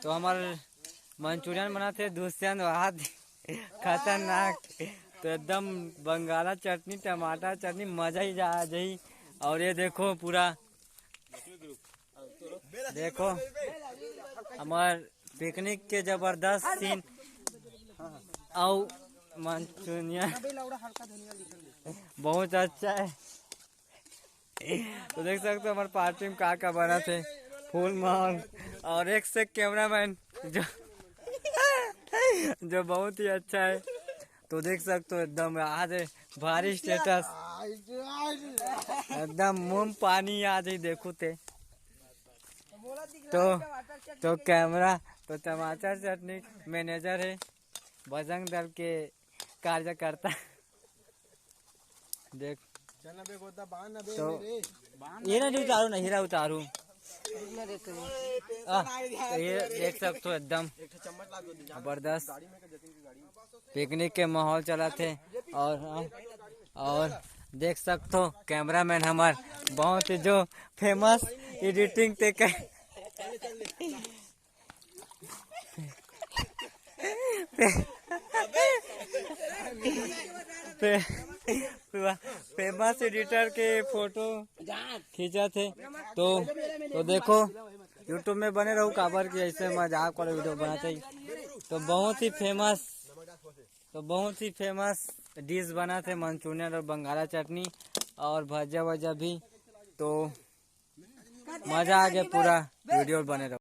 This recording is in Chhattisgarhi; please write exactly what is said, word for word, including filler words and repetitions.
तो हमर मंचूरियन बनाथे दुष्यंत, वाह, खतरनाक। तो एकदम बंगाला चटनी, टमाटर चटनी, मजा ही जा आ जाही। और ये देखो पूरा, देखो हमर पिकनिक के जबरदस्त सीन। और मंचूरियन बहुत अच्छा है। तो देख सकते हो हमर पार्टी में का का बनत हे, फूल माल और एक से कैमरामैन जो जो बहुत ही अच्छा है। तो देख सकते हो एकदम आज है भारी स्टेटस, एकदम मुंह पानी आज ही देखो ते। तो तो कैमरा तो टमाटर चटनी मैनेजर है, बजरंग दल के कार्यकर्ता। देख चल ना बे गोदा, बांध ना बे तो मेरे। ये ना जो उतारू ना, हीरा उतारू। आ, तो ये देख सकते हो एकदम जबरदस्त पिकनिक के माहौल चलत हे। और और देख सकते हो कैमरामैन हमार बहुत ही जो फेमस एडिटिंग ते के फेमस एडिटर के फोटो खींचत हे। तो तो देखो YouTube में बने रहू, काबर कि ऐसे मजाक वाला वीडियो बनाते ही। तो बहुत ही फेमस तो बहुत ही फेमस डिश बनाथे मंचूरियन और बंगाला चटनी और भजिया वजिया भी। तो मजा आ गया, पूरा वीडियो बने रहो।